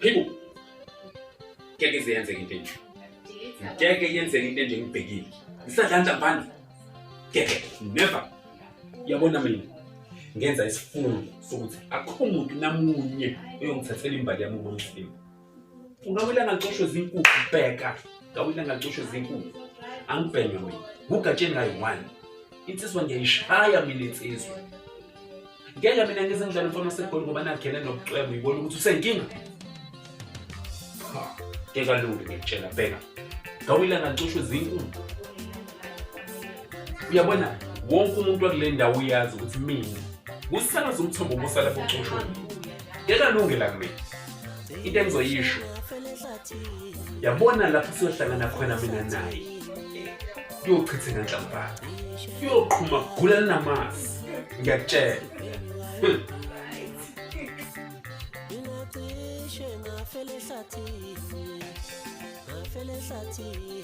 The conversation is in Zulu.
People, ngeke ize yenzeke into enje. Ngeke yenzeke into enje ngibhekile. Ngisadla nhlamvana. Ngeke, never. Yabona mina ngenza isifungo sokuthi akukho muntu namunye oyongithathela imbali yami uma ngifile. Ungawilanga licoshwe zinkukhu bheka. Ngawilanga licoshwe zinkukhu. Angibhenywa mina. Ngugatsheni kayi-one. Insizwa ngiyayishaya mina insizwa. Ngeke mina ngize ngidlale umfana waseGoli ngoba nakhene nobucwebe uyibona ukuthi usenkinga. Ngeke alunge ngikutshela bheka. Ngawilanga licoshwe zinkukhu. Uyabona wonke umuntu wakule ndawo uyazi ukuthi mina kusakaza umthombo obusala bucoshwe. Ngeke alunge la kumina. Into engizoyisho yabona lapho siyohlangana khona mina naye kuyochitheka nhlamvana kuyoqhuma gula namasi ngiyakutshela. Ngafela ehlathini, ngafela ehlathini.